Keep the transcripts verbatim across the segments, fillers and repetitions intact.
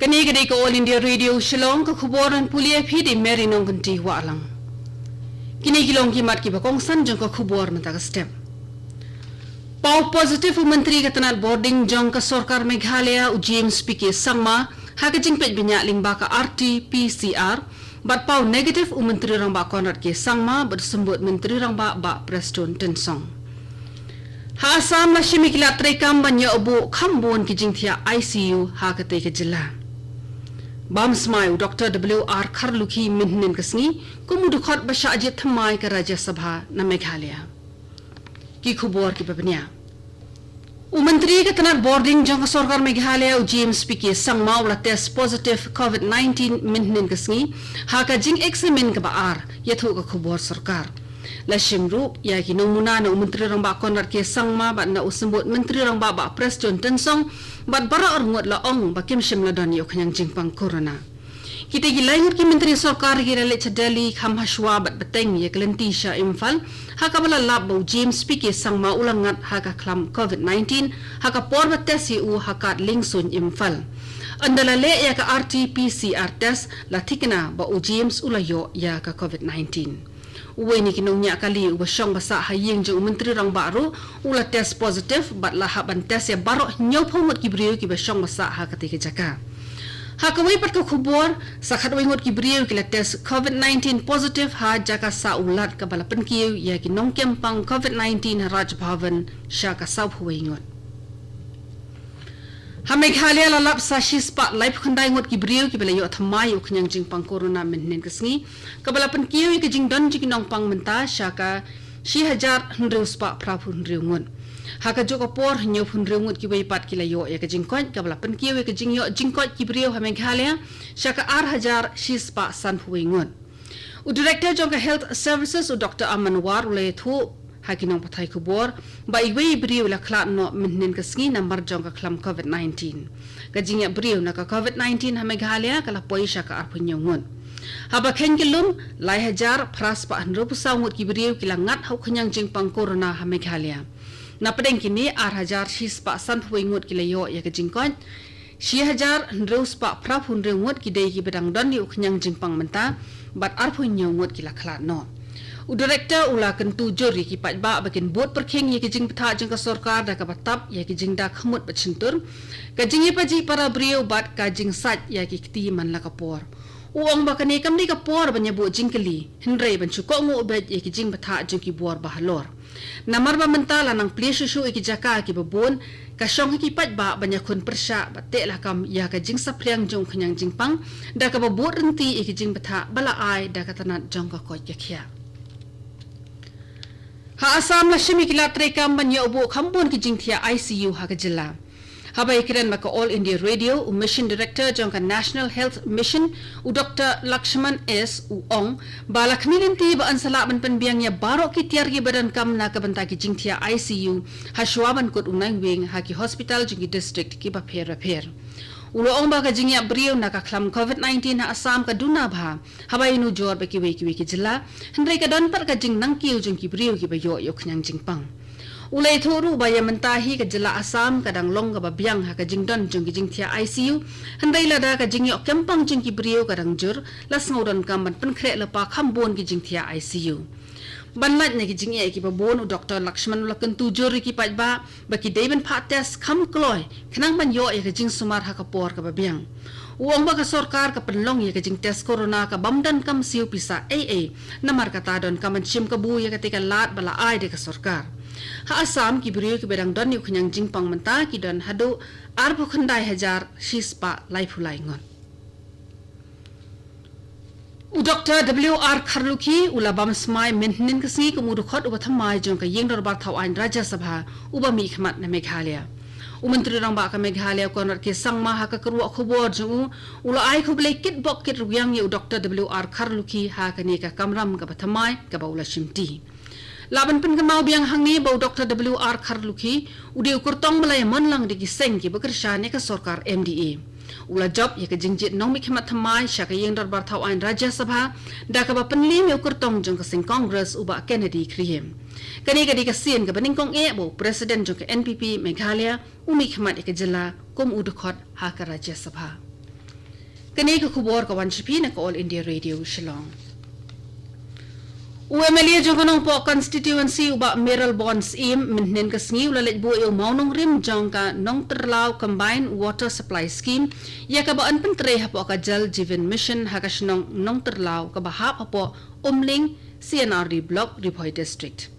Kane ka dei ka All India Radio Shillong, ka khubor ban pule ïa phi da i Mary Nongkynti Wahlang. Kine ki long ki mat kiba kongsan jong ka khubor mynta ka step. Paw positive u Myntri ka tnat bording jong ka sorkar Meghalaya u James P K Sangma ha ka jingpeit bniah lyngba ka R T P C R, bad paw negative u Myntri Rangbah Conrad K Sangma bad u Symbud Myntri Rangbah Bah Prestone Tynsong. Ha Assam la shim ïa ki lad treikam ban ïoh buh kham bun ki jingthiah I C U ha katei ka jylla. Bam smai u Doctor W R Kharlukhi mynhynnin ka sngi kum u dkhot ba shah jied thymmai ka Rajya Sabha na Meghalaya. Ki khubor kiba bniah. U Myntri ka tnat bording jong ka sorkar Meghalaya u James P K Sangma u la test positive COVID nineteen mynhynnin ka sngi ha ka jingexamine kaba ar ïathuh ka khubor sorkar. La shim ruh ïa ki nongmuna na u Myntri Rangbah Conrad K Sangma bad na u Symbud Myntri Rangbah Bah Prestone Tynsong, bad baroh arngut la ong ba kim shym la don ïa u khñiang jingpang corona. Kita ki lai ngut ki myntri sorkar ki la leit sha Delhi kham hashwa bad bteng ïa ka lynti sha Imphal, ha kaba la lap ba u James P K Sangma u la ngat ha ka khlam COVID nineteen ha ka por ba test ïa u ha kad liengsuiñ Imphal. Ynda la leh ïa ka R T P C R test, la thikna ba u James u la ïoh ïa ka COVID nineteen. Uwei na ki nongñiah kali uba shong ba sah ha ïing jong u Myntri Rangbah ruh u la test positive bad la hap ban test ïa baroh hynñiewphew ngut ki briew kiba shong ba sah ha katei ka jaka. Ha kawei pat ka khubor, sa khatwei ngut ki briew ki la test COVID nineteen positive ha jaka sah u Lat kaba la pynkiew ïa ki nongkem pang COVID nineteen ha Raj Bhavan sha ka sawphew wei ngut. Ha Meghalaya la lap sa shispah laiphew khyndai ngut ki briew kiba la ïoh thymmai ïa u khñiang jingpang corona mynhynnin ka sngi, kaba la pynkiew ïa ka jingdon jong ki nongpang mynta sha ka shi hajar hynriew spah phraphew hynriew ngut. Ha kajuh ka por, hynñiewphew hynriew ngut kiwei pat ki la ïoh ïa ka jingkoit, kaba la pynkiew ïa ka jingïoh jingkoit ki briew ha Meghalaya sha ka ar hajar shispah sanphew wei ngut. U Director jong ka Health Services u Doctor Aman War u la ïathuh ha ki nongpathai khubor ba iwei i briew la khlad noh mynhynnin ka sngi namar jong ka khlam COVID nineteen. Ka jingïap briew na ka COVID nineteen ha Meghalaya ka la poi sha ka arphew hynñiew ngut. Haba kheiñ ka lum, lai hajar phra spah hynriewphew saw ngut ki briew ki la ngat ha u khñiang jingpang corona ha Meghalaya. Na pdeng kine, ar hajar shispah sanphew wei ngut ki la ïoh ïa ka jingkoit, shi hajar hynriew spah phraphew hynriew ngut ki dei kiba dang don ïa u khñiang jingpang mynta, bad arphew hynñiew ngut ki la khlad noh. U Director u la kyntu jur ïa ki paidbah ba kin bud pyrkhing ïa ki jingbthah jong ka sorkar da kaba tap ïa ki jingda khmut bad shyntur, ka jingïapajih para briew bad ka jingsait ïa ki kti man la ka por. U ong ba kane kam dei ka por ban ïa buh jingkylli, hynrei ban shu kohnguh beit ïa ki jingbthah jong ki bor ba halor. Namar ba mynta la nang plie shuh shuh ïa ki jaka kiba bun, ka shong ha ki paidbah ban ïakhun pyrshah bad teh lakam ïa ka jingsaphriang jong u khñiang jingpang, da kaba bud rynti ïa ki jingbthah ba la ai da ka tnat jong ka koit ka khiah. Ha Assam la shim ïa ki lad treikam ban ïoh buh kham bun ki jingthiah I C U ha ka jylla. Haba ïakren bad ka All India Radio, u Mission Director jong ka National Health Mission, u Doctor Lakshman S, u ong ba la khmih lynti ba yn sa lah ban pynbiang ïa baroh ki tiar kiba donkam na ka bynta ki jingthiah I C U, hashwa ban kut u Nine Wing ha ki hospital jong ki district kiba pher bapher. U la ong ba ka jingïap briew na ka khlam COVID nineteen ha Assam ka duna bha, haba ïanujor bad kiwei kiwei ki jylla, hynrei ka don pat ka jingnangkiew jong ki briew kiba ïoh ïa u khñiang jingpang. U la ïathuh ruh ba ïa mynta hi ka jylla Assam ka dang long kaba biang ha ka jingdon jong ki jingthiah I C U, hynrei lada ka jingïoh kempang jong ki briew ka dang jur, la sngew donkam ban pynkhreh lypa kham bun ki jingthiah I C U. Ban lait na ki jingeh kiba bun, u Doctor Lakshman u la kyntu jur ïa ki paidbah ba ki dei ban phah test kham kloi khnang ban ïoh ïa ka jingsumar ha ka por kaba biang. U ong ba ka sorkar ka pynlong ïa ka jingtest corona ka bym donkam siew pisa ei ei, namar kata donkam ban shim kabu ïa katei ka lad ba la ai da ka sorkar. Ha Assam ki briew kiba dang don ïa u khñiang jingpang mynta ki don haduh arphew khyndai hajar shispah laiphew lai ngut. U Doctor W R Kharlukhi u la bam smai mynhynnin ka sngi kum u dkhot uba thymmai jong ka ïing dorbar thaw aiñ Rajya Sabha uba mihkhmat na Meghalaya. U Myntri Rangbah ka Meghalaya Conrad K Sangma ha ka kyrwoh khubor jong u, u la ai khublei kitbok kitrwiang ïa u Doctor W R Kharlukhi ha kane ka kamram kaba thymmai kaba u la shimti. Lah ban pynkynmaw biang hangne ba u Doctor W R Kharlukhi u dei u kyrtong ba la ïamon lang da ki seng kiba kyrshan ïa ka sorkar M D A. U la jop ïa ka jingjied nongmihkhmat thymmai sha ka ïing dorbar thaw aiñ Rajya Sabha da kaba pynliem ïa u kyrtong jong ka seng Congress u Bah Kennedy Khyriem. Kane ka dei ka sien kaba nyngkong eh ba u President jong ka N P P Meghalaya u mihkhmat ïa ka jylla kum u dkhot ha ka Rajya Sabha. Kane ka khubor ka wan sha phi na ka All India Radio Shillong. U M L A jong ka Nongpoh Constituency u Bah Mayralborn Syiem mynhynnin ka sngi u la leit buh ïa u mawnongrim jong ka Nongtyrlaw Combined Water Supply Scheme, ïa kaba yn pyntrei hapoh ka Jal Jeevan Mission ha ka shnong Nongtyrlaw kaba hap hapoh Umling C and R D Block, Ri Bhoi District.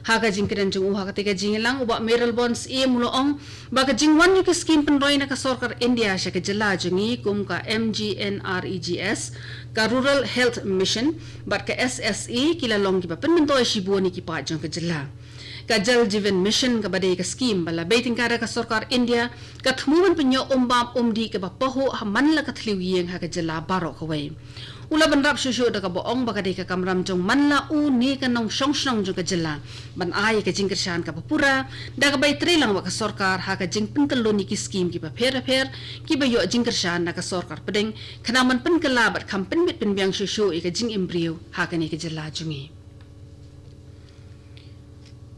Ha ka jingkren jong u ha katei ka jingïalang, u Bah Mayralborn Syiem u la ong ba ka jingwan jong ki skim pynroi na ka sorkar India sha ka jylla jong ngi kum ka M G N R E G S, ka Rural Health Mission bad ka S S A ki la long kiba pynmyntoi shibun ïa ki paid jong ka jylla. Ka Jal Jeevan Mission kaba dei ka skim ba la bei tyngka da ka sorkar India, ka thmu ban pynïoh um bam um dih kaba pahuh ha man la ka thliew ïing ha ka jylla baroh kawei. U la bynrap shuh shuh da kaba ong ba ka dei ka kamram jong man la u ne ka nongshong shnong jong ka jylla ban ai ka jingkyrshan kaba pura da kaba ïatreilang bad ka sorkar ha ka jingpynkyllon ïa ki skim kiba pher bapher kiba ïoh jingkyrshan na ka sorkar pdeng, khnang ban pynkylla bad kham pynbit pynbiang shuh shuh ïa ka jingim briew ha kane ka jylla jong ngi.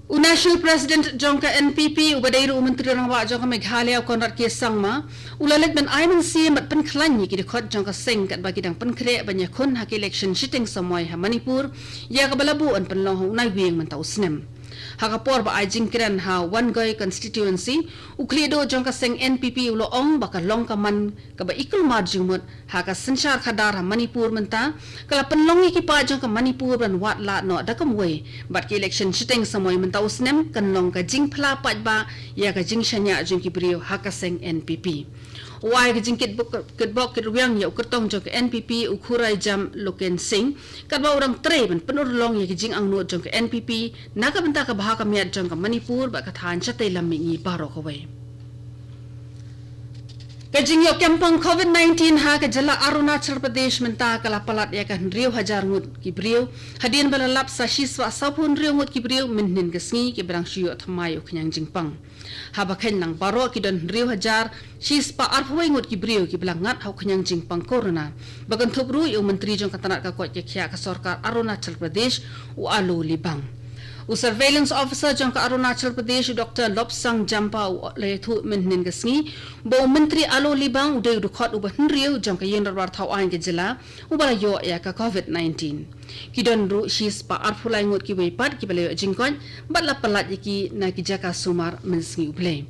U National President jong ka N P P uba dei ruh u Myntri Rangbah jong ka Meghalaya u Conrad K Sangma u la leit ban ai mynsiem bad pynkhlaiñ ïa ki dkhot jong ka seng katba ki dang pynkhreh ban ïakhun ha ka election shiteng samoi ha Manipur, ïa kaba la buh yn pynlong ha u Naiwieng mynta u snem. Ha ka por ba ai jingkren ha Wangoi Constituency, u khlieh duh jong ka seng N P P u la ong ba ka long ka man kaba i kulmar jingmut ha ka synshar khadar ha Manipur mynta, ka la pynlong ïa ki paid jong ka Manipur ban wad lad noh da kumwei bad ka election shiteng samoi mynta u snem kan long ka jingphla paidbah ïa ka jingshaniah jong ki briew ha ka seng N P P. U ai ka jingkitbok, kitbok kitrwiang ïa u kyrtong jong ka N P P u Khuraijam Loken Singh katba u dang trei ban pynurlong ïa ka jingangnud jong ka N P P na ka bynta ka bha ka miat jong ka Manipur bad ka thaiñ shatei lam mihngi baroh kawei. Ka jingïoh kempang covid nineteen ha ka jylla Arunachal Pradesh mynta ka la palat ïa ka hynriew hajar ngut ki briew, hadien ba la lap sa shispah sawphew hynriew ngut ki briew mynhynnin ka sngi kiba dang shu ïoh thymmai ïa u khñiang jingpang. Haba kheiñ lang baroh ki don hynriew hajar shispah arphew wei ngut ki briew kiba la ngat ha u khñiang jingpang corona, ba kynthup ruh ïa u Myntri jong ka tnat ka koit ka khiah ka sorkar Arunachal Pradesh, u Alo Libang. U Surveillance Officer jong ka Arunachal Pradesh, u Doctor Lobsang Jampa u la ïathuh mynhynnin ka sngi ba u Myntri Alo Libang u dei u dkhot uba hynriew jong ka ïing dorbar thaw aiñ ka jylla uba la ïoh ïa ka covid nineteen. Ki don ruh shispah arphew lai ngut kiwei pat kiba la ïoh jingkoit bad la palat ïa ki na ki jaka sumar mynsngi U Blei.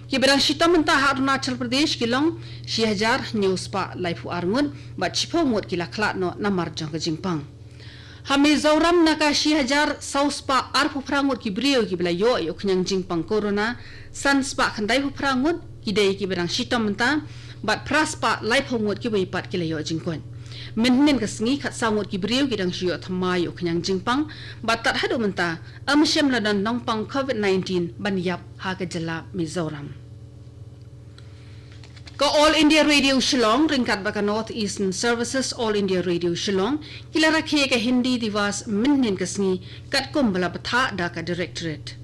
Kiba dang shitom mynta ha Arunachal Pradesh ki long shi hajar hynñiew spah laiphew ar ngut bad shiphew ngut ki la khlad noh namar jong ka jingpang. Ha Mizoram na ka shi hajar saw spah arphew phra ngut ki briew kiba la ïoh ïa u khñiang jingpang corona, san spah khyndaiphew phra ngut ki dei kiba dang shitom mynta bad phra spah laiphew ngut kiwei pat ki la ïoh jingkoit. Mynhynnin ka sngi khatsaw ngut ki briew ki dang shu ïoh thymmai ïa u khñiang jingpang bad tad haduh mynta ym shym la don nongpang covid nineteen ban ïap ha ka jylla Mizoram. Ka All India Radio Shillong ryngkat bad ka North Eastern Services All India Radio Shillong ki la rakhe ka Hindi Diwas mynhynnin ka sngi katkum ba la bthah da ka Directorate.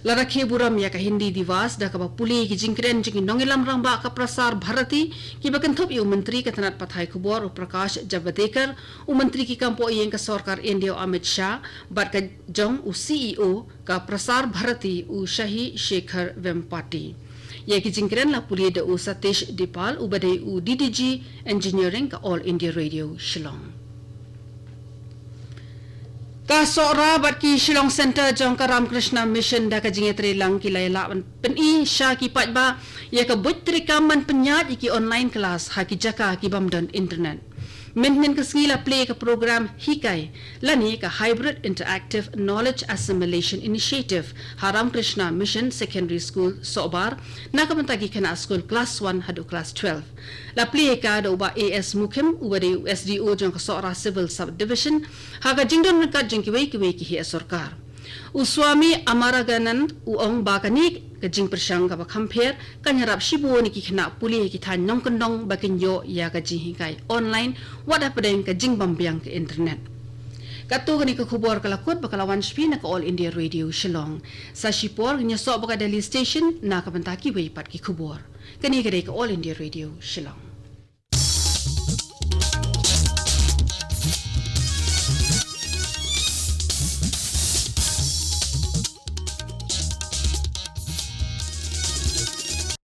La rakhe burom ïa ka Hindi Diwas da kaba pule ki jingkren jong ki nongïalam rangbah ka Prasar Bharati kiba kynthup ïa u Myntri ka tnat pathai khubor u Prakash Javadekar, u Myntri ki kam poh ïing ka sorkar India u Amit Shah bad ka jong u C E O ka Prasar Bharati u Shashi Shekhar Vempati. Ïa ki jingkren la pule da u Satish Dipal uba dei u D D G Engineering ka All India Radio Shillong. Ka Sohra bad ki Shillong Centre jong ka Ramakrishna Mission da ka jingïatreilang ki la ïalah ban pyni sha ki paidbah ïa ka buit treikam ban pynïaid ïa ki online class ha ki jaka ki bym don internet. Mynhynnin ka sngi la plie ka program hikai lane ka Hybrid Interactive Knowledge Assimilation Initiative ha Ramakrishna Mission Secondary School Sohbar na ka bynta ki khynnah skul klas one haduh klas twelve. La plie ka da u Bah A S Mukhim uba dei u S D O jong ka Sohra Civil Subdivision ha ka jingdon ryngkat jong kiwei kiwei ki heh sorkar. U Swami Amaraganand u ong ba kane ka jingpyrshang kaba kham pher kan ïarap shibun ïa ki khynnah pule ha ki thaiñ nongkyndong ba kin ïoh ïa ka jinghikai online wat hapdeng ka jingbymbiang ka internet. Katto katne ka khubor ka la kut bad ka la wan sha phi na ka All India Radio Shillong. Sa shipor ngin ïasoh bad ka Delhi Station na ka bynta kiwei pat ki khubor. Kane ka dei ka All India Radio Shillong.